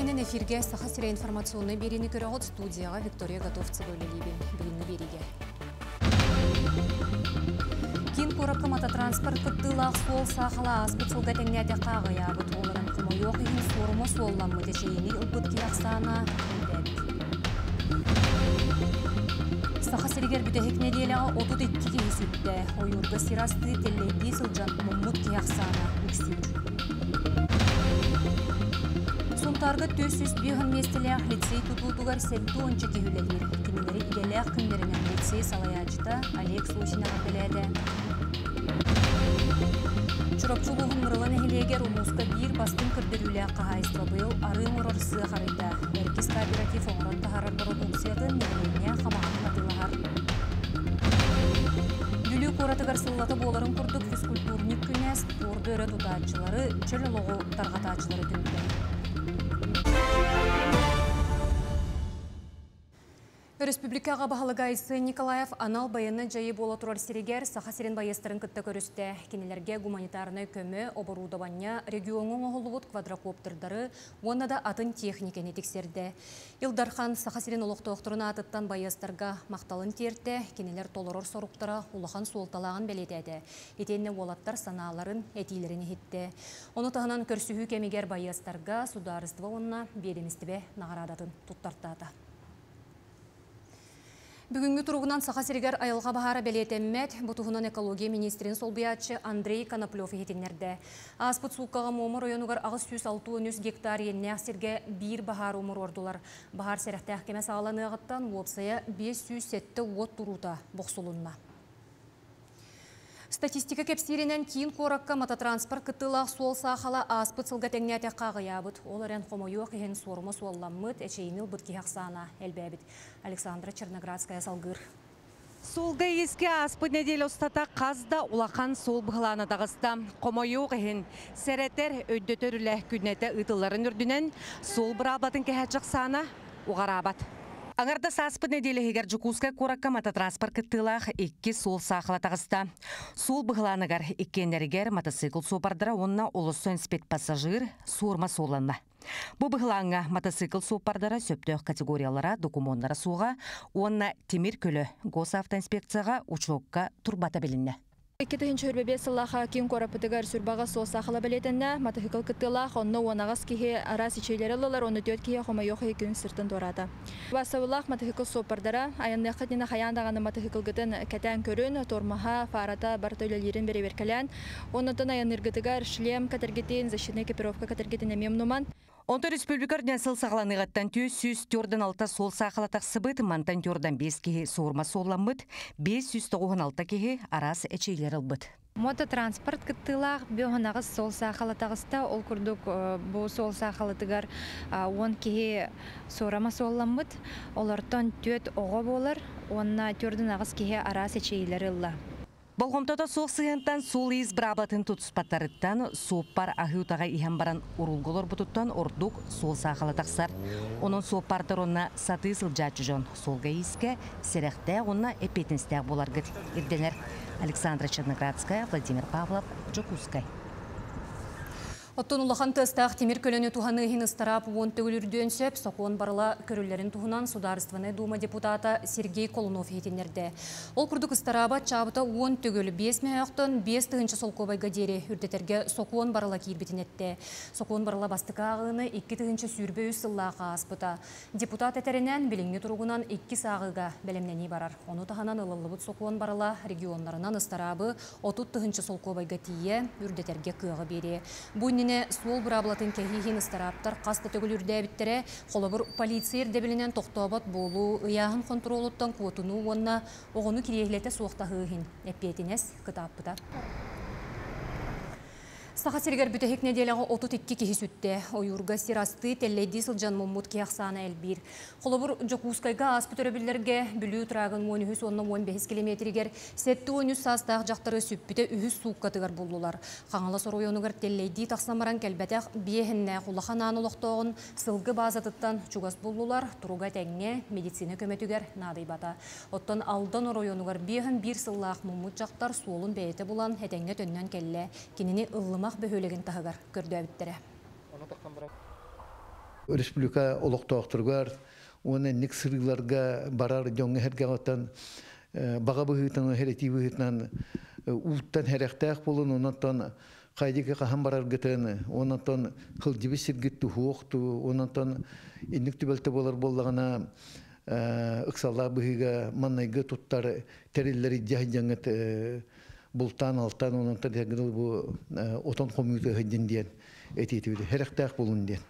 Биэһинэн эфиргэ Саха сирэ информационнай биэриини көрөҕүт студияҕа Виктория Готовцева үлэлиибин. Бүгүҥҥү биэриигэ. Киин куоракка мототранспорт кыттыылаах суол саахала ааспыт сылга тэҥнээтэххэ аҕыйаабыт. Ол эрэн хомойуох иһин суорума суолламмыт эчэйиини ылбыт киһи ахсаана элбээбит. Саха сиригэр бүтэһик нэдиэлэҕэ 32 киһи сүттэ. Ойуурга сир астыы тэллэйдии сылдьан муммут киһи ахсаана үксүүр. Сунтаарга 405 миэстэлээх лицей тутуутугар 70 киһи үлэлиир. Кинилэри идэлээх күннэринэн лицей салайааччыта Олег Сосин эҕэрдэлээтэ. Чурапчы улууһун Мырыла нэһилиэгэр улууска биир бастыҥ көрдөрүүлээх хаһаайыстыба быйыл арыы оҥорор сыах арыйда. Эргис кооператив оҥорон таһаарар бородууксуйатын нэһилиэнньэ хамаҕатык атыылаһар. Бүлүү куоратыгар сыллата буоларын курдук физкультурник күнэ спорду өрө тутааччылары, чөл олоҕу тарҕатааччылары түмтэ. Өрөспүүбүлүкэ аҕа баһылыга Айсен Николаев анал байыаннай дьайыы буола турар сиригэр Саха сирин байыастарын кытта көрүстэ. Кинилэргэ гуманитарнай көмө, оборудование, региоҥҥа оҥоһуллубут квадрокоптердары уонна да атын техникэни тиксэрдэ. Ил Дархан Саха сирин олохтоохторун аатыттан байыастарга махталын тиэртэ, кинилэр толорор соруктара улахан суолталааҕын бэлиэтээтэ. Итиэннэ уолаттар санааларын, этиилэрин иһиттэ. Ону таһынан көрсүһүү кэмигэр байыастарга судаарыстыба уонна биэдэмистибэ наҕараадатын туттартаата. Бүгүҥҥү туругунан Саха сиригэр айылҕа баһаара бэлиэтэммэт. Бу туһунан экология министрин солбуйааччы Андрей Коноплев иһитиннэрдэ. Ааспыт сууккаҕа Муома оройуонугар 863 гектар иэннээх сиргэ биир баһаар умуруордулар. Баһаар сэрэхтээх кэмэ саҕаланыаҕыттан уопсайа 507 уот туруута бохсулунна. Статистика кэпсииринэн киин куоракка мототранспорт кыттыылаах суол саахала ааспыт сылга тэҥнээтэххэ аҕыйаабыт. Ол эрэн хомойуох иһин суорума суолламмыт, эчэйиини ылбыт киһи ахсаана элбээбит. Александра Черноградская салгыыр. Суолга-иискэ ааспыт нэдиэлэ устата хас да улахан суол быһылаана таҕыста. Хомойуох иһин, сэрэтэр, өйдөтөр үлэ күннэтэ ыытылларын үрдүнэн суол быраабылатын кэһээччи ахсаана уҕараабат. Аҥардас ааспыт нэдиэлэ иһигэр Дьокуускай куоракка мототранспорт кыттыылаах икки суол саахала таҕыста. Суол быһылааныгар иккиэннэригэр мотоцикл суоппардара уонна олоссо инспект-пассажир суорма суолланна. Бу быһылааҥҥа мотоцикл суоппардара сөптөөх категориялара, докумуоннара суоҕа уонна тимир көлө госавтоинспекцияҕа учуокка турбата билиннэ. 2025 сыллаахха киин куораппытыгар сүрбаҕа суол саахала бэлиэтэннэ. Матаһыыкыл кыттыылаах, онно 18 киһи араас ичиилэри ыллылар, уонна түөрт киһи хомойуох иһи күн сыртын туораата. Бассабыллаах матаһыыкыл суоппардара айанныаххыт иннинэ хайаан даҕаны матаһыыкылгытын кэтээн көрүн, тормоһа, фарата барыта үлэлиирин бэрэбиэркэлээн, оннуттан айанныыргытыгар шлем кэтэргитин, защитнай экипировка кэтэргитин эмиэ умнуман. Онтон республика үрдүнэн сыл саҕаланыаҕыттан 446 суол саахала тахсыбыт, мантан 45 киһи суурма суолламмыт, 596 киһи араас эчэйиилэр ылбыт. Мототранспорт кыттыылаах 58 суол саахала таҕыста. Ол курдук бу суол саахалатыгар 10 киһи суорама суолламмыт. Олортон 4 оҕо буолар уонна 48 киһи араас эчэйиилэри ылла. Болҕомтото суох сыһыантан суол-иис быраабылатын тутуспаттарыттан, суоппар аһыы утаҕы иһэн баран уруулга олорбутуттан ордук суол саахала тахсар. Онон суоппардар уонна сатыы сылдьааччы дьон суолга-иискэ сэрэхтээх уонна эппиэтинэстээх буоларгыт ирдэнэр. Александра Черноградская, Владимир Павлов, Дьокуускай. Оттон улахан тыастаах тимир көлөнү туһаныы иһин ыстараап уон төгүл үрдүөн сөп, сокуон барыла көрүллэрин туһунан Судаарыстыбаннай Дума депутата Сергей Колунов иһитиннэрдэ. Ол курдук ыстарааба аччаабыта уон төгүл биэс мөһөөхтөн 5 тыһыынча солкуобайга диэри үрдэтэргэ сокуон барыла киирбитин эттэ. Сокуон барыла бастакы ааҕыыны 2023 сыллаахха ааспыта. Депутат этэринэн, билиҥҥи туругунан иккис ааҕыыга бэлэмнэнии барар. Ону таһынан ылыллыбыт сокуон барыла регионнарынан ыстараабы 30 тыһыынча солкуобайга тиийэ үрдэтэргэ кыаҕы биэриэ. Бу иннинэ суол быраабылатын кэһии иһин ыстарааптар хас да төгүл үрдээбиттэрэ, холобур, полиция ирдэбилинэн тохтообот буолуу, ыйааһын хонтуруолуттан куотунуу уонна оҕону кириэһилэтэ суох таһыы иһин эппиэтинэс кытааппыта. Саха сиригэр бүтэһик нэдиэлэҕэ 32 киһи сүттэ. Ойуурга сир астыы, тэллэйдии сылдьан муммут киһи ахсаана элбиир. Холобур, Дьокуускайга ааспыт өрөбүллэргэ Бүлүү трагын 13 уонна 15 километригэр 73 саастаах дьахтары сүппүтэ үһүс сууккатыгар буллулар. Хаҥалас оройуонугар тэллэйдии тахсан баран кэлбэтэх биэһиннээх Улахан Аан олохтооҕун сылгы баазатыттан чугас буллулар, туруга этэҥҥэ, медицина көмөтүгэр наадыйбата. Оттон Алдан оройуонугар 51 сыллаах муммут дьахтар суолун бэйэтэ булан этэҥҥэ төннөн кэллэ. Кинини Ыллымах бөһүөлэгин таһыгар көрдөөбүттэрэ. Республика олохтоохторугар уонна инник сырыыларга барар дьоҥҥо сэргэҕиттэн баҕа быһыытынан, хэрэтии быһыытынан ууттан сэрэхтээх буолун, онон хайдыгы хаһан бараргытын, онон хылдьыбыт сиргит туһуохту, онон инник түбэлтэ буолар буоллаҕына ыксаллаах быһыыга маннайгы туттар тэриллэри дьаһдьаҥыт бултаан алтан онон бу отон хомуйта сылдьын диэн этиитибит сэрэхтээх буолун диэн.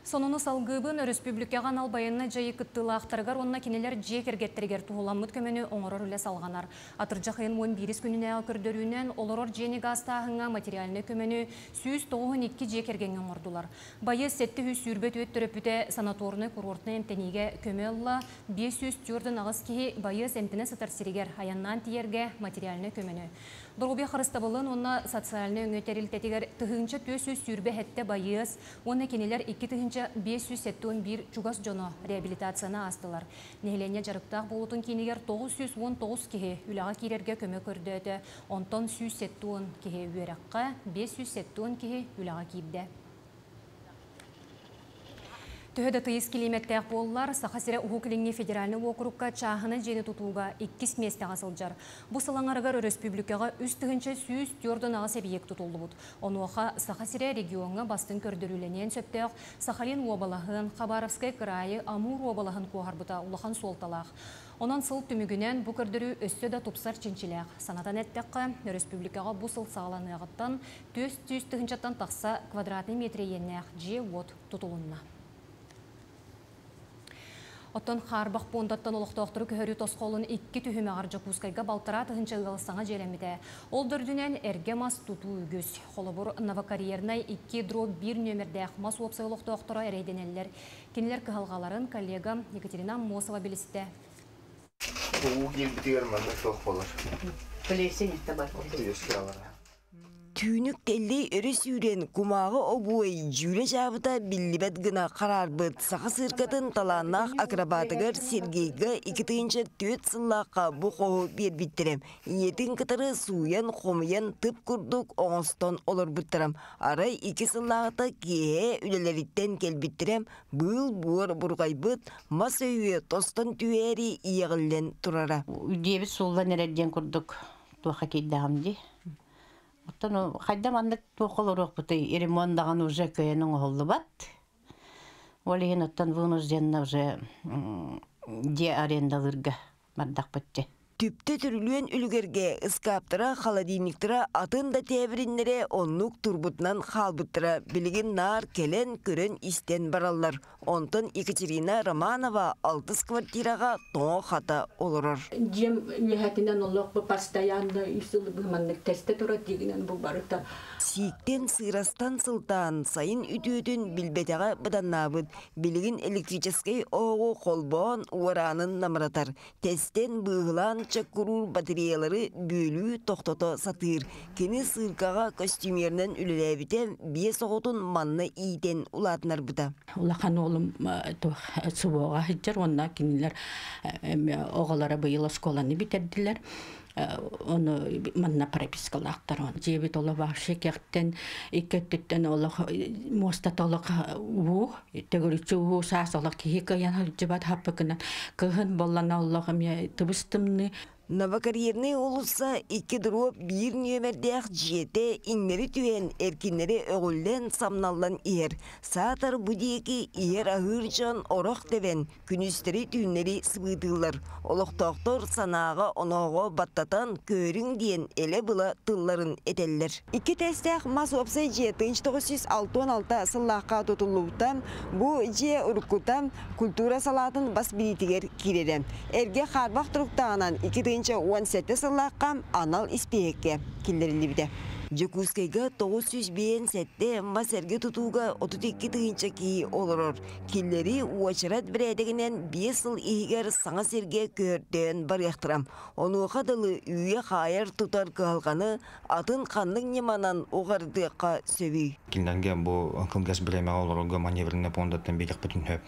Сонуну салгыыбын. Өрөспүүбүлүкэҕэ анал байыаннай дьайыы кыттыылаахтарыгар уонна кинилэр дьиэ кэргэттэригэр туһуламмыт көмөнү оҥорор үлэ салҕанар. Атырдьах ыйын 11 күнүнээҕи көрдөрүүнэн олорор дьиэни гаастааһыҥҥа материальнай көмөнү 192 дьиэ кэргэҥҥэ оҥордулар. Байыас 724 төрөппүтэ санаторнай курортнай эмтэниигэ көмө ылла, 548 киһи байыас эмтэнэ сытар сиригэр айаннаан тиийэргэ материальнай көмөнү. Доруобуйа харыстабылын уонна социальнай өҥө тэрилтэтигэр 1427 байыас уонна кинилэр 2571 чугас дьоно реабилитацияны аастылар. Нэһилиэнньэ дьарыктаах буолуутун киинигэр 919 киһи үлэҕэ киирэргэ көмө көрдөөтө, онтон 170 киһи үөрэххэ, 570 киһи үлэҕэ киирдэ. Төһө да тыйыс килиимэттээх буоллар, Саха сирэ Уһук Илиҥҥи федеральнай уокурукка чааһынай дьиэни тутууга иккис миэстэҕэ сылдьар. Бу сыл аҥарыгар өрөспүүбүлүкэҕэ 3148 эбийиэк тутуллубут. Онуоха Саха сирэ региоҥҥа бастыҥ көрдөрүүлэниэн сөптөөх Сахалин уобалаһын, Хабаровскай кыраайы, Амур уобалаһын куоһарбыта улахан суолталаах. Онон сыл түмүгүнэн бу көрдөрүү өссө да тупсар чинчилээх. Санатан эттэххэ, өрөспүүбүлүкэҕэ бу сыл саҕаланыаҕыттан 400 тыһыынчаттан тахса квадратнай метр иэннээх дьиэ-уот тутулунна. Оттон хаарбах пуондаттан олохтоохтору көһөрүү тосхолун икки түһүмэҕэр Дьокуускайга 1,5 тыһыынча ыал саҥа дьиэлэммитэ. Ол да үрдүнэн эргэ мас тутуу үгүс. Холобур, Новокарьернай 2/1 нүөмэрдээх мас уопсай олохтоохторо эрэйдэнэллэр. Кинилэр кыһалҕаларын коллега Екатерина Аммосова билистэ. Уу киирбитигэр манна суох буолар. Плесень бар. Түүнүк тэллэй өрө сүүрэн, кумааҕы обуой дьүүлэ дьаабыта биллибэт гына хараарбыт. Саха сыыркатын талааннаах акробатыгар Сергейгэ 2004 сыллаахха бу хоһу биэрбиттэрэ. Ийэтин кытары сууйан, хомуйан, тып курдук оҥостон олорбуттара. Арай 2 сыллааҕыта киэһэ үлэлэриттэн кэлбиттэрэ, быыл буор бурҕайбыт, мас өйүө тостон түһээри иэҕиллэн турара. Дьиэбит сууллан эрэр диэн курдук туохха киирдэҕим дии. Оттон хайда маннык туох олоруохпутуй, ремонт даҕаны уже кыайан оҥоһуллубат. Ол иһин оттон вынужденно уже дьиэ арендалыырга бардахпыт дьэ. Түптэ түрүлүөн үлүгэргэ ыскааптара, холодильниктара, атын да тээбириннэрэ оннук турбутунан хаалбыттара. Билигин наар кэлэн, көрөн, истэн бараллар. Онтон Екатерина Романова алтыс квартираҕа тоҥо-хата олорор. Дьиэм үөһэтинэн олох бу постоянно үс сыл маннык тэстэ турар дигинэн бу барыта. Сииктэн, сыырастан сылтаан сайын үтүөтүн билбэтэҕэ быданнаабыт. Билигин электрическэй оһоҕу холбоон уораанын намыратар. Тэстэн быыһылаан чаккуруур батареялары бүөлүү тохтото сатыыр. Кини сыыркаҕа костюмерынан үлэлээбитэ, биэс оҕотун манна иитэн улаатынарбыта. Улахан уолум СВО-ҕа сылдьар уонна кинилэр оҕолоро быйыл оскуоланы бүтэрдилэр. Ону манна пропискалаахтар. Дьиэбит олох вообще кэхтэн, икки өттүттэн олох муостата олох уу, төгүрүччү уу, саас олох киһи кыайан сылдьыбат хаппыкынан кыһын боллана олох эмиэ тыбыс тымныы. Новокарьерный уулусса 2/1 нүөмэрдээх дьиэтэ иҥнэри түһэн, эркиннэри өҕүллэн, самналлан иһэр. Саатар бу диэки иһэр аһыыр дьон орох тэбэн, күнүстэри түүннэри сыбыытыыллар. Олохтоохтор санааҕа онооҕо баттатан көөрүҥ диэн элэ-была тылларын этэллэр. Икки этээстээх мас уопсай дьиэ 1966 сыллаахха тутуллубута. Бу дьиэ уруккута культура салаатын бас билиитигэр киирэрэ. Эргэ хаарбах туруктааҕынан 2017 сыллаахха анал испииһэккэ киллэриллибитэ. Дьокуускайга 957 мас эргэ тутууга 32 тыһыынча киһи олорор. Кинилэри уочарат бэрээдэгинэн 5 сыл иһигэр саҥа сиргэ көһөртөөн барыахтара. Онуоха дылы үйэ хаайар тутар кыһалҕаны атын ханнык ньыманан уҕарытыахха сөбүй? Кинилэргэ бу кылгас бириэмэҕэ олорорго маневренный пуондаттан биэриэхпитин сөп.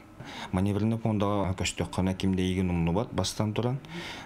Маневренный пуондаҕа көстөххүнэ ким да эйигин умнубат бастан туран.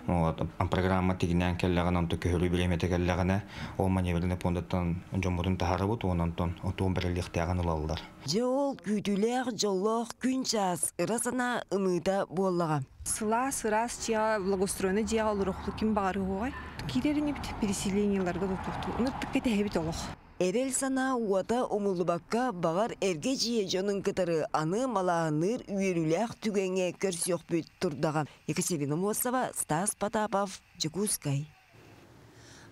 Вот, программа тигинээн кэллэҕинэ, онто көһөрүү бириэмэтэ кэллэҕинэ, ол маневренный пуондаттан дьоммутун таһаарабыт, уонна онтон отуон бэриллиэхтээҕин ылаллар. Дьэ ол күүтүүлээх дьоллоох күн чаас ыра санаа ымыыта буоллаҕа. Сылаас, ыраас дьиэҕэ, благоустроенный дьиэҕэ олоруохту ким баҕарыһуоҕай? Киирэрин эбит переселениеларга тутуохту. Ыныртык кэтэһэбит олох. Эрэл санаа уота умуллубакка, баҕар эргэ дьиэ дьонун кытары аны малааһынныыр үөрүүлээх түгэҥҥэ көрсүөхпүт турдаҕа. Екатерина Мосова, Стас Потапов, Дьокуускай.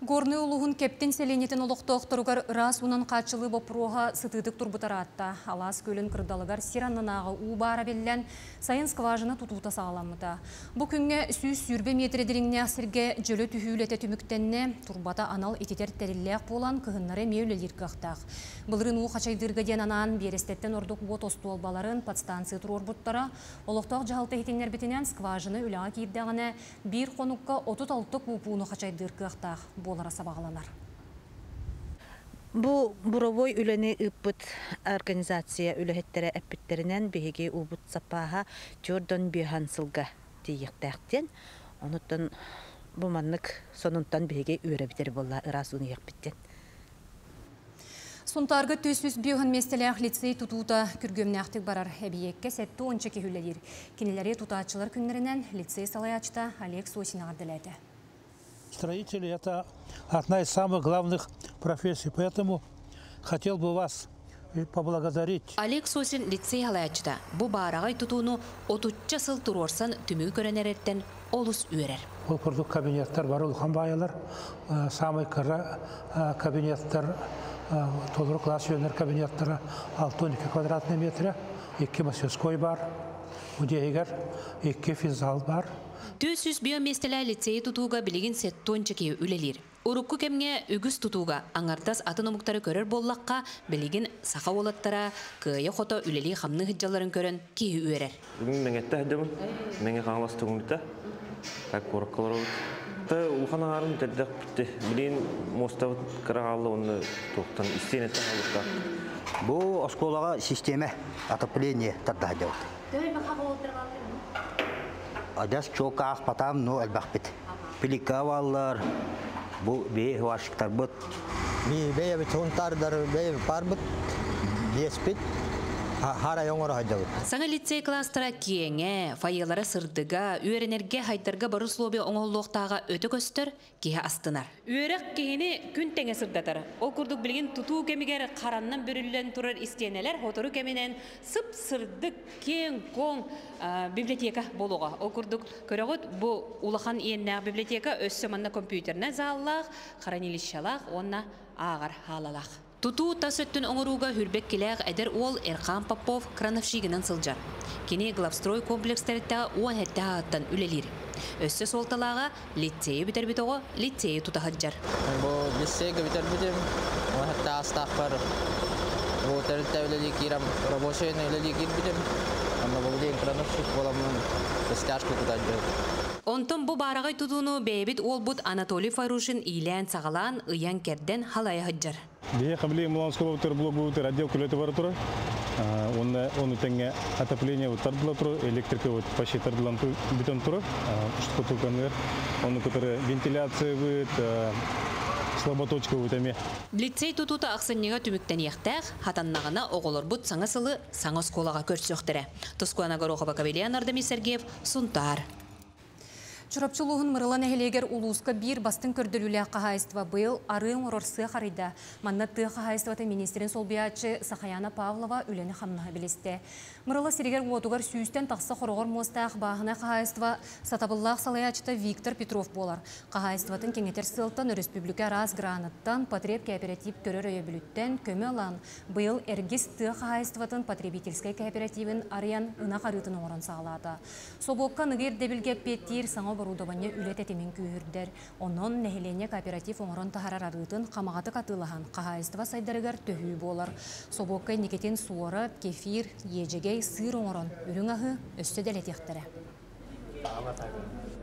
Горнай улууһун Кэптин сэлиэнньэтин олохтоохторугар ыраас уунан хааччылыы боппуруоһа сытыытык турбута ыраатта. Алаас күөлүн кырдалыгар сир аннынааҕы уу баара биллэн, сайын скважина тутуута саҕаламмыта. Бу күҥҥэ 120 миэтэрэ дириҥнээх сиргэ дьөлө түһүү үлэтэ түмүктэннэ, турбата анал ититэр тэриллээх буолан, кыһыннары эмиэ үлэлиир кыахтаах. Былырыын уу хачайдыырга диэн анаан биэрэстэттэн ордук уот остуолбаларын подстанция туруорбуттара. Олохтоох дьаһалта иһитиннэрбитинэн, скважина үлэҕэ киирдэҕинэ, биир хонукка 36 кууп ууну хачайдыыр кыахтаах буолара сабаҕаланар. Бу буровой үлэни ыыппыт организация үлэһиттэрэ эппиттэринэн биһиги уубут саппааһа түөрт биэһэн сылга тиийиэхтээх диэн. Онуттан бу маннык сонунтан биһиги үөрэбитэр буолла ыраас ууну иһиэхпит диэн. Сунтаарга 405 миэстэлээх лицей тутуута күргүөмнээхтик барар. Эбийиэккэ 70 киһи үлэлиир. Кинилэри тутааччылар күннэринэн лицей салайааччыта Олег Сосин эҕэрдэлээтэ. Строители – это одна из самых главных профессий, поэтому хотел бы вас поблагодарить. Олег Сосин лицей салайааччыта бу баараҕай тутууну 30 сыл туруорсан түмүгү көрөн эрэриттэн олус үөрэр. Ол курдук кабинеттар бары улахан баайалар, самый кыра кабинеттар, толору класс үөрэнэр кабинеттара 6-12 квадратный метра, икки мастерской бар, удиэгер икки физзал бар. 405 миэстэлээх лицейи тутууга билигин 70 киһи үлэлиир. Урукку кэмҥэ үгүс тутууга аҥардас атын омуктары көрөр буоллахха, билигин саха уолаттара кыайа-хото үлэлии-хамныы сылдьалларын көрөн киһи үөрэр. Бүгүн Мэҥэттэ сылдьабын. Мэҥэ Хаҥалас Туҥуйта. Так куоракка олоробут. Та улахан аҥаарын бүтэрдэхпит. Билигин муостабыт кыра хаалла уонна туохтан истиэнэттэн хаалбыттаах. Бу оскуолаҕа систиэмэ отопление тарда сылдьабыт. Адьас чуолка аахпатаам, но элбэхпит. Плитка бааллар, бу бэйэ сварщиктарбыт. Би бэйэбит хунтаардар бэйэбит барбыт, биэспит харай оҥоро сылдьабыт. Саҥа лицей класстара киэҥэ, фойелара сырдыга, үөрэнэргэ, хайдарга бары условия оҥоһуллуохтааҕа өтө көстөр, киһи астынар. Үөрэх киһини күн тэҥэ сырдатар. Ол курдук билигин тутуу кэмигэр хараннан бүрүллэн турар истиэнэлэр сотору кэминэн сып-сырдык, киэҥ-куоҥ библиотека буолуоҕа. Ол курдук көрөҕүт, бу улахан иэннээх библиотека өссө манна компьютернай заллаах, хранилищелаах уонна ааҕар хаалалаах. Тутуу тас өттүн оҥорууга хүрбэккилээх эдэр уол Эрхан Попов крановщигынан сылдьар. Кини Главстрой комплекс тэрилтэҕэ 17 сааһыттан үлэлиир. Өссө суолталааҕа лицейи бүтэрбит оҕо лицейи тута сылдьар. Бу лицейгэ бүтэрбитим, 17 саастаахпар бу тэрилтэ үлэлии киирэн, рабочайынан үлэлии киирбитим. Онно бу билигин крановщик буоламмын стяжка кутааччы. Онтон бу баараҕай тутууну бэйэбит уолбут Анатолий Фарушин иилээн-саҕалаан, ыйан-кэрдэн халайа сылдьар. Биһиэхэ билигин Муланского блок бутер отдел үлэтэ бара турар. Онно ону тэҥэ отопление вот тардыла турар, электрика вот почти тардылан бүтэн турар. Штукатурканыгар. Ону кытары вентиляция быт, слаботочка быт эмиэ. Лицей тутуута ахсынньыга түмүктэниэхтээх, хатаннаҕына оҕолорбут саҥа сылы саҥа оскуолаҕа көрсүөхтэрэ. Тускуана Горохова, Кавелиан Ардами Сергеев, Сунтаар. Чурапчы улууһун Мырыла нэһилиэгэр улууска биир бастыҥ көрдөрүүлээх хаһаайыстыба быйыл арыы оҥорор сыах арыйда. Манна тыа хаһаайыстыбатын министрин солбуйааччы Сахаяна Павлова үлэни-хамнаһы билистэ. Мырыла сиригэр-уотугар сүүстэн тахса хороҕор муостаах бааһынай хаһаайыстыба сатабыллаах салайааччыта Виктор Петров буолар. Хаһаайыстыбатын кэҥэтэр сыалтан өрөспүүбүлүкэ араас граныттан, потреб кооператив көрөр өйөбүлүттэн көмө ылан, быйыл Эргис тыа хаһаайыстыбатын потребительскай кооперативин арыйан ынах арыытын оҥорон саҕалаата. Собуокка аныгы ирдэбилгэ эппиэттиир саҥа оборудование үлэ тэтимин күүһүрдэр. Онон нэһилиэнньэ кооператив оҥорон таһаарар арыытын хамаҕатык атыылаһан, хаһаайыстыба сайдарыгар төһүү буолар. Собуокка инникитин суорат, кефир, иэдьэгэй, сыыр оҥорон үрүҥ аһы өссө дэлэтиэхтэрэ.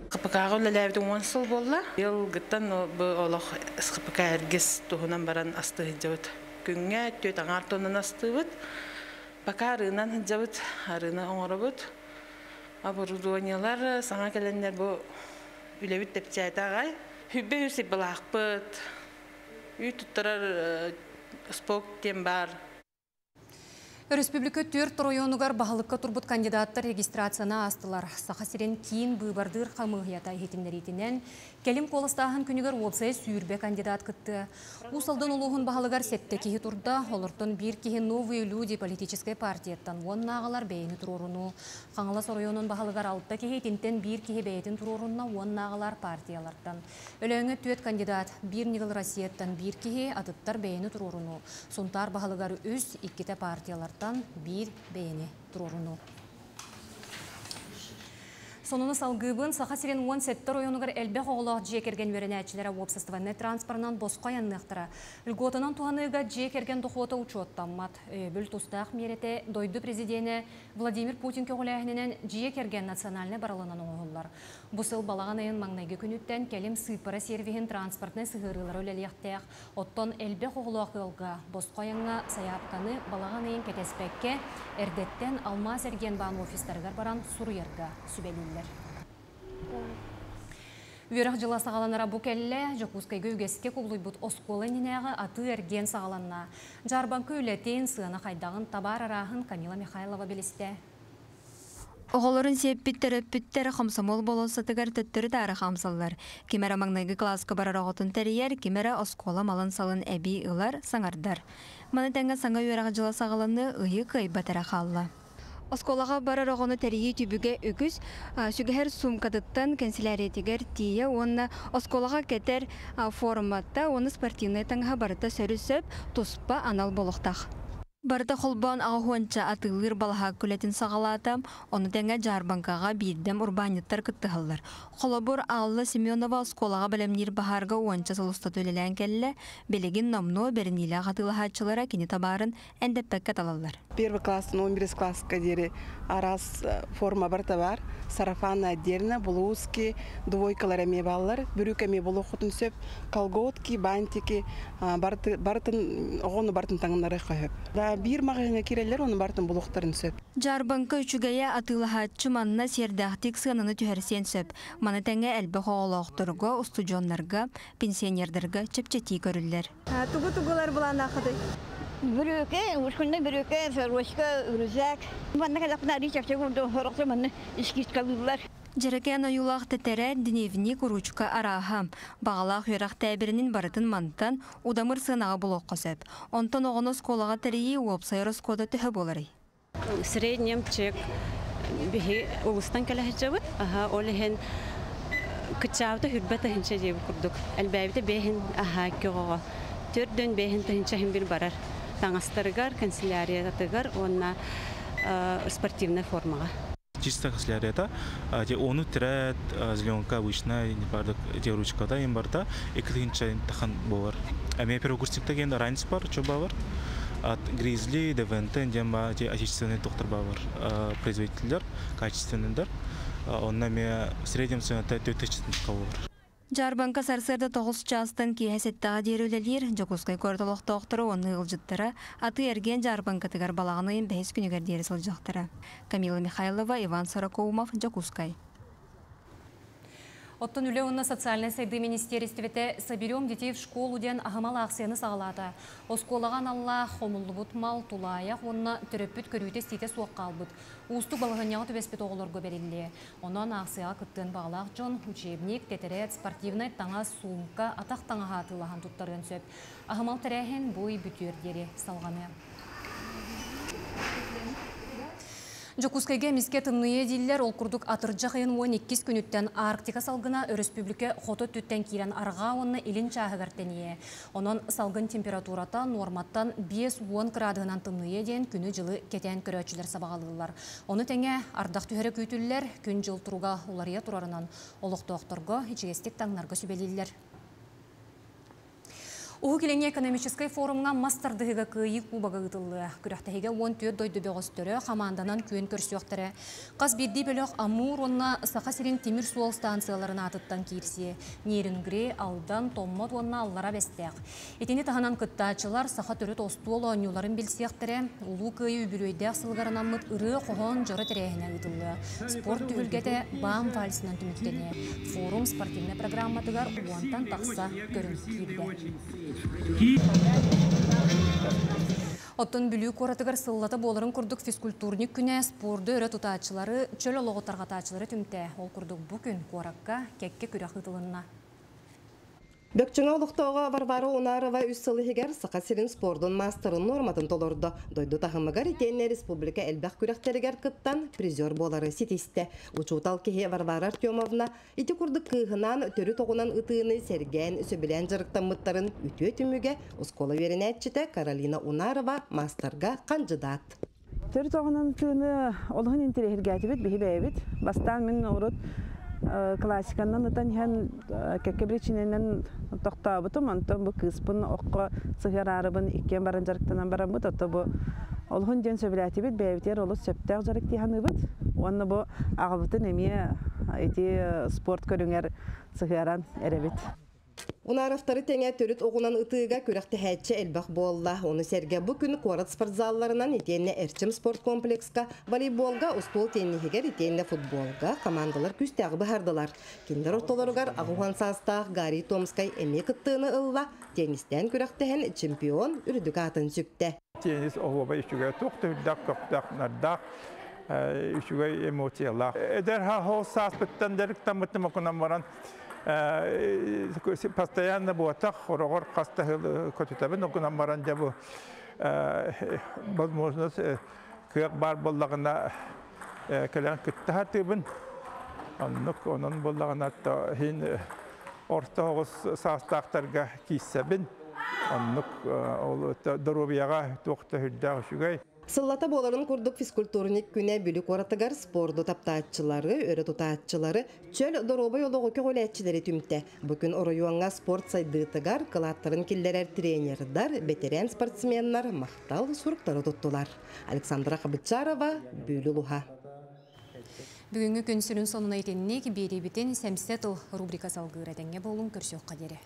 ХПК-ҕа үлэлээбитим 10 сыл буолла. Быйылгыттан бу олох ХПК Эргис туһунан баран астыы сылдьабыт. Күҥҥэ түөрт аҥаар тоннаны астыыбыт. Пока арыынан сылдьабыт, арыына оҥоробут. Оборудованиелар саҥа кэлэннэр бу үлэбит тэпчээтэ аҕай. Хүббэ үс былаахпыт, үй туттарар спок диэн баар. Өрөспүүбүлүкэ түөрт оройуонугар баһылыкка турбут кандидаттар регистрацияны аастылар. Саха сирин киин быыбардыыр хамыыһыйата иһитиннэриитинэн, кэлим куоластааһын күнүгэр уопсайа 20 кандидат кыттыа. Уус Алдан улууһун баһылыгар сэттэ киһи турда, олортон биир киһи Новые люди политическай партияттан, уоннааҕылар бэйэни туруорунуу. Хаҥалас оройуонун баһылыгар алта киһи, итинтэн биир киһи бэйэтин туруорунна, уоннааҕылар партиялартан. Өлөөҥҥө түөрт кандидат, Биир ньыгыл Россияттан биир киһи, атыттар бэйэни туруорунуу. Сунтаар баһылыгар үс, иккитэ партиялартан биир бэйэни туруорунуу. Сонуну салгыыбын. Саха сирин 17 оройуонугар элбэх оҕолоох дьиэ кэргэн үөрэнээччилэрэ уопсастыбаннай транспорынан босхо айанныахтара. Льготанан туһаныыга дьиэ кэргэн дохуота учуоттаммат. Өйөбүл тустаах миэрэтэ дойду президенэ Владимир Путин көҕүлээһининэн дьиэ кэргэн национальнай барылынан оҥоһуллар. Бу сыл балаҕан ыйын маҥнайгы күнүттэн кэлим сыыппара сервиһин транспортнай сыһыарыылара үлэлиэхтээх. Оттон элбэх оҕолоох ыалга босхо айаҥҥа сайаапканы балаҕан ыйын кэтэспэккэ, эрдэттэн Алмаас эргиэн-баан офистарыгар баран суруйарга сүбэлииллэр. Үөрэх дьыла саҕаланара бу кэллэ, Дьокуускайга үгэскэ кубулуйбут оскуола иннинээҕи атыы-эргиэн саҕаланна. Дьаарбаҥка үлэтин, сыана хайдаҕын, табаар арааһын Камила Михайлова билистэ. Оҕолорун сиэппит төрөппүттэр хомсомуол болуоссатыгар төттөрү-таары хаамсаллар. Ким эрэ маҥнайгы кылааска барар оҕотун тэрийэр, ким эрэ оскуола малын-салын эбии ылар, саҥардар. Маны тэҥэ саҥа үөрэх дьыла саҕаланыы ыйы кыайбат эрэ хаалла. Оскуолаҕа барар оҕону тэрийии түбүгэ үгүс. Сүгэһэр суумкатыттан кэнсилээрийэтигэр тиийэ уонна оскуолаҕа кэтэр формата уонна спортивнай таҥаһа барыта сөрү-сөп, туспа анал буолуохтаах. Барыта холбоон аҕыһуонча атыылыыр балаһаакка үлэтин саҕалаата, ону тэҥэ дьаарбаҥкаҕа биирдэм урбаанньыттар кыттыһаллар. Холобур, Алла Семенова оскуолаҕа бэлэмниир баһаарга уонча сыл устата үлэлээн кэллэ, билигин номнуо бэриниилээх атыылаһааччылара кини табаарын эндэппэккэ талаллар. Первый класстан 11 класска диэри араас форма барыта баар. Сарафаны отдельно, блузки, двойкалар эмиэ бааллар. Бүрүүк эмиэ буолуоххутун сөп. Колготки, бантики, барытын оҕону барытын таҥыннарыахха сөп. Да, биир маҕаһыыҥҥа киирэллэр, ону барытын булуохтарын сөп. Дьаарбаҥка үчүгэйэ атыылаһааччы манна сиэрдээхтик сыананы түһэрсиэн сөп. Маны тэҥэ элбэх оҕолоохторго, устудьуоннарга, пенсионердарга чэпчэтии көрүллэр. Тугу-тугулар былааннааххытый? Бүрүүкэ, ушкунна бүрүүкэ, сорочка, рюкзак. Манна кэлэхпинэ арыы чэпчэки курдук сорохто манна скидкалыыллар. Дьэрэкээн ойуулаах тэтэрээт, дневник, уруучука арааһа. Баҕалаах үөрэх тээбиринин барытын мантан удамыр сыанаҕа булуохха сөп. Онтон оҕону оскуолаҕа тэрийии уопсай ороскуота төһө буоларый? Среднем чек биһи улустан кэлэ сылдьабыт. Аха, ол иһин кыччаабыта хүрбэ тыһынча диэбит курдук. Элбээбитэ бэһин аха көҕөҕө. Төрдөн бэһин тыһынча иһин бир барар. Таҥастарыгар, канцеляриятыгар уонна спортивнай формаҕа. Чисто канцелярията, те ону тирээт, зеленка обычная, те ручката им барта, икки тыһынча тахан болар. Эмиэ первокурсникта ген ранец бар, чоба бар. От Гризли, Девенте диэн ба те отечественный доктор бар производительдер, качественныйдар. Онно эмиэ в среднем цената 4000 болар. Дьаарбаҥка сарсыарда тоҕус чаастан киэһэ сэттэҕэ диэри үлэлиир. Дьокуускай куорат олохтоохторо уонна ыалдьыттара атыы-эргиэн дьаарбаҥкатыгар балаҕан ыйын бэһис күнүгэр диэри сылдьыахтара. Камила Михайлова, Иван Сорокоумов, Дьокуускай. Оттон Үлэ уонна социальнай сайдыы министиэристибэтэ «Соберем детей в школу» диэн аһымал аахсыйаны саҕалаата. Оскуолаҕа аналлаах хомуллубут мал, тулаайах уонна төрөппүт көрүүтэ-истиитэ суох хаалбыт, уустук балаһыанньаҕа түбэспит оҕолорго бэриллиэ. Онон аахсыйаҕа кыттыан баҕалаах дьон учебник, тэтэрээт, спортивнай таҥас, суумка, атах таҥаһа атыылаһан туттарыан сөп. Аһымал тэрээһин бу ый бүтүөр диэри салҕаныа. Дьокуускайга эмискэ тымныйа дииллэр, ол курдук атырдьах ыйын 12 күнүттэн Арктика салгына өрөспүүбүлүкэ хоту өттүттэн киирэн арҕаа уонна илин чааһыгар тэнийэ. Онон салгын температурата нуорматтан 50 кыраадыһынан тымныйа диэн күнү-дьылы кэтээн көрөөччүлэр сабаҕалыыллар. Ону тэҥэ ардах түһэрэ күүтүллэр, күн-дьыл туруга уларыйа турарынан олохтоохторго ичигэстик таҥнарга сүбэлииллэр. Уһук Илиҥҥи экономическай форумҥа мас тардыһыыга Кыайыы Кубога ыытыллыа. Күрэхтэһиигэ 14 дойду бөҕөстөрө хамаанданан күөн көрсүөхтэрэ. Хас биирдии бөлөх Амур уонна Саха сирин тимир суол станцияларын аатыттан киирсиэ. Нерюнгри, Алдан, Томмот уонна Аллара Бэстээх. Итини таһынан кыттааччылар саха төрүт остуол оонньууларын билсиэхтэрэ, Улуу Кыайыы үбүлүөйдээх сылыгар анаммыт ырыа-хоһоон дьоро тэрээһинэ ыытыллыа. Спорт түһүлгэтэ БАМ вальсынан түмүктэниэ. Форум спортивнай программатыгар уонтан тахса көрүҥ киирдэ. Оттон Бүлүү куоратыгар сыллата буоларын курдук физкультурник күнэ спорду өрө тутааччылары, чөл олоҕу тарҕатааччылары түмтэ. Ол курдук бу күн куоракка кэккэ күрэх ыытылынна. Бөкчөҥө олохтооҕо Варвара Унарова үс сыл иһигэр Саха сирин спордун маастарын нуорматын толордо. Дойду таһымыгар итиэннэ республика элбэх күрэхтэригэр кыттан призер буолары ситистэ. Учуутал киһи Варвара Артемовна ити курдук кыыһынаан төрүт оҕунан ытыыны сэргээн, сөбүлээн дьарыктаммыттарын үтүө түмүгэ оскуола үөрэнээччитэ Каролина Унарова маастарга хандьыдаат. Төрүт оҕунан тыыны олуһун интэриэһиргээтибит биһи бэйэбит. Бастаан мин урут классиканан ытан иһэн кэккэ причинэнэн тохтообутум. Онтон бу кыыспын окко сыһыараарыбын иккиэн баран дьарыктанан бараммыт. Ото бу олуһун диэн сөбүлээтибит. Бэйэбитигэр олус сөптөөх дьарык дии саныыбыт. Уонна бу аҕабытын эмиэ ити спорт көрүҥэр сыһыаран эрэбит. Унаровтары тэҥэ төрүт оҕунан ытыыга күрэхтэһээччи элбэх буолла. Ону сэргэ бу күн куорат спортзалларынан итиэннэ Эрчим спорткомплекска волейболга, устуол тенниһигэр итиэннэ футболга командалар күүстээҕи быһардылар. Кинилэр ортолоругар аҕыс саастаах Гарри Томскай эмиэ кыттыыны ылла, теннистээн күрэхтэһэн чемпион үрдүк аатын сүктэ. Теннис оһуобай үчүгэй, туох да үрдээх көхтөөх нардаах, үчүгэй эмоциялаах. Эдэр хоол сааспыттан дьарыктаммытым окунан баран постоянно буотах, хороҕор хаста көтүтэбин, окунан баран дьэ бу возможность кыах баар буоллаҕына кэлэн кытта сатыыбын. Оннук онон буоллаҕына иһин орто оҕус саастаахтарга кииссэбин. Оннук ол доруобуйаҕа туох да үрдээх үчүгэй. Сыллата буоларын курдук физкультурник күнэ Бүлүү куоратыгар спорду таптааччылары, өрө тутааччылары, чөл доруобай олоҕу көҕүлээччилэри түмтэ. Бу күн оройуоҥҥа спорт сайдыытыгар кылааттарын киллэрэр тренердар, бэтэрээн спортсменнар махтал суруктары туттулар. Александра Хабычарова, Бүлүү улууһа. Бүгүҥҥү күн сүрүн сонуна итинник биэриибитин Сэмсэ тыл рубрика салгыыр этэҥҥэ буолуҥ көрсүөххэ диэри.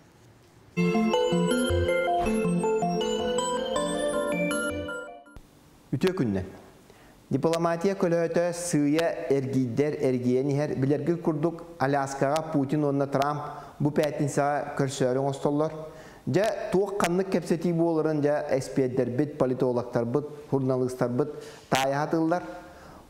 Үтүө күннэн. Дипломатия көлөһөтө сыыйа эргийдэр эргийэн иһэр билэргит курдук Аляскаҕа Путин уонна Трамп бу пятницаҕа көрсөөрү оҥостоллор. Дьэ, туох ханнык кэпсэтии буоларын дьэ эспиэрдэрбит, политологтарбыт, журналистарбыт таайа сатыыллар.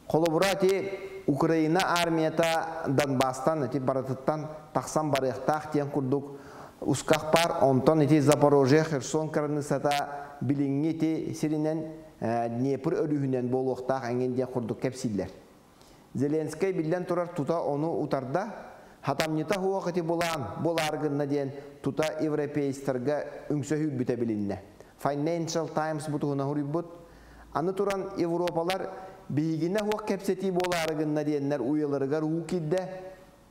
Холобура, ити Украина армията Донбасстан ити барытыттан тахсан барыахтаах диэн курдук усках баар. Онтон ити Запорожье, Херсон кыраныыссата билиҥҥи ити сиринэн Днепр өрүһүнэн буолуохтаах эҥин диэн курдук кэпсииллэр. Зеленскэй биллэн турар тута ону утарда. Хатамньыта суох ити булаан буолаары гынна диэн тута европеецтарга үҥсэ сүүрбүтэ билиннэ. Financial Times бу туһунан суруйбут. Аны туран Европалар биһигинэ суох кэпсэтии буолаары гынна диэннэр уйаларыгар уу киирдэ.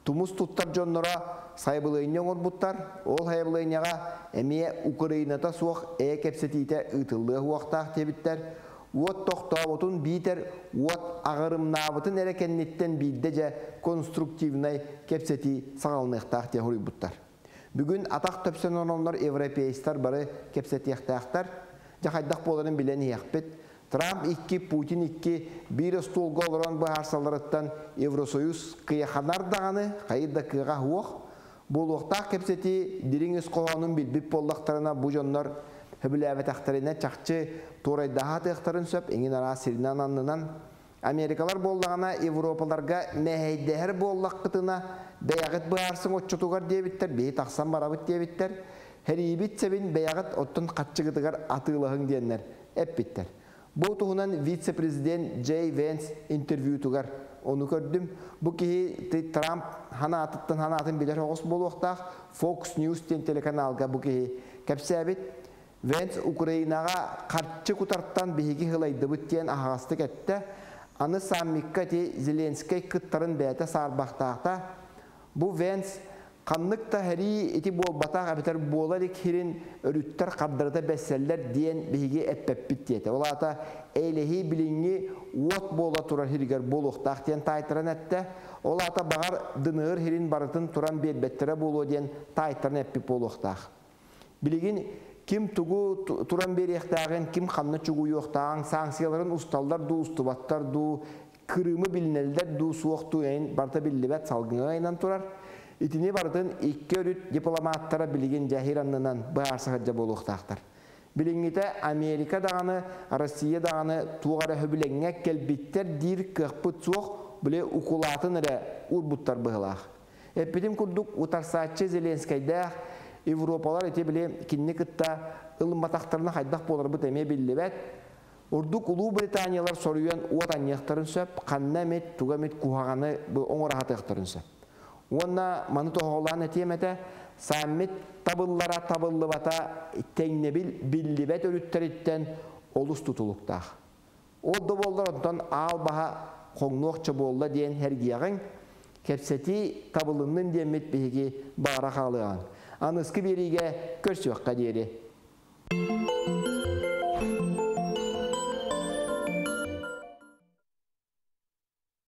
Тумус туттар дьонноро сайабылыанньа оҥорбуттар. Ол сайабылыанньаҕа эмиэ Украината суох ээ кэпсэтиитэ ыытыллыа суохтаах диэбиттэр. Уот тохтооботун биитэр уот аҕырымнаабытын эрэ кэнниттэн биирдэ дьэ конструктивнай кэпсэтии саҕаланыахтаах диэн суруйбуттар. Бүгүн атах төпсөн ороннор европеецтар бары кэпсэтиэхтээхтэр. Дьэ хайдах буоларын билэн иһиэхпит. Трамп 2, Путин 2 биир остуолга олорон быһаарсалларыттан Евросоюз кыйаханар даҕаны, хайыр да кыаҕа суох. Буолуохтаах кэпсэтии дириҥ ис хоһоонун билбит буоллахтарына бу дьоннор сөбүлээбэтэхтэринэ чахчы туорайдаһа сатыахтарын сөп, эҥин араас сиринэн аннынан. Америкалар буоллаҕына Европаларга мэһэйдэһэр буоллаххытына бэйэҕит быһаарсыҥ оччотугар диэбиттэр, биһи тахсан барабыт диэбиттэр. Һэриибит сэбин бэйэҕит оттон хаччыгытыгар атыылаһыҥ диэннэр эппиттэр. Бу туһунан вице-президент Джей Венс интервьютугар ону көрдүм. Бу киһи Трамп ханаатыттан ханаатын билэр оҕус буолуохтаах Fox News диэн телеканалга бу киһи кэпсээбит. Венс Украинаҕа харчы кутартан биһиги хылайдыбыт диэн аһаҕастык эттэ. Аны саммикка ти Зеленскэй кыттарын бэйэтэ саарбахтаата. Бу Венс Ханнык да сэрии ити буолбатах эбэтэр буола илик сирин өрүттэр хардарыта бэссэллэр диэн биһиги эппэппит диэтэ. Ол аата эйэлэһии билиҥҥи уот буола турар сиригэр буолуохтаах диэн таайтаран эттэ. Ол аата баҕар ДНР сирин барытын туран биэрбэттэрэ буолуо диэн таайтаран эппит буолуохтаах. Билигин ким тугу туран биэриэхтээҕин, ким ханна чугуйуохтааҕын, санкцияларын усталлар дуу, устубаттар дуу, Крымы билинэллэр дуу, суох дуу эйин барыта биллибэт салгыҥа айынан турар. Итини барытын икки өрүт дипломаттара билигин дьэһир аннынан быһаарса сылдьа буолуохтаахтар. Билиҥҥитэ Америка даҕаны, Россия даҕаны туох эрэ сөбүлэҥҥэ кэлбиттэр диир кыахпыт суох, били укулаатын эрэ уурбуттар быһыылаах. Эппитим курдук, утарсааччы Зеленскэйдээх Европалар ити били кинини кытта ылымматахтарына хайдах буоларбыт эмиэ биллибэт. Ордук Улуу Британиялар соруйан уот анньыахтарын сөп, ханна эмит, туга эмит куһаҕаны оҥоро сатыахтарын сөп. Уонна маны тоһоҕолоон этиэм этэ, саммит табыллара табыллыбата тэҥнэбил биллибэт өрүттэриттэн олус тутулуктаах. Ол да буоллар онтон аал баһа хоҥнуохча буолла диэн эргиэҕиҥ, кэпсэтии табылыннын диэммит биһиги баара хаалыаҕыҥ. Аныскы биэриигэ көрсүөххэ диэри.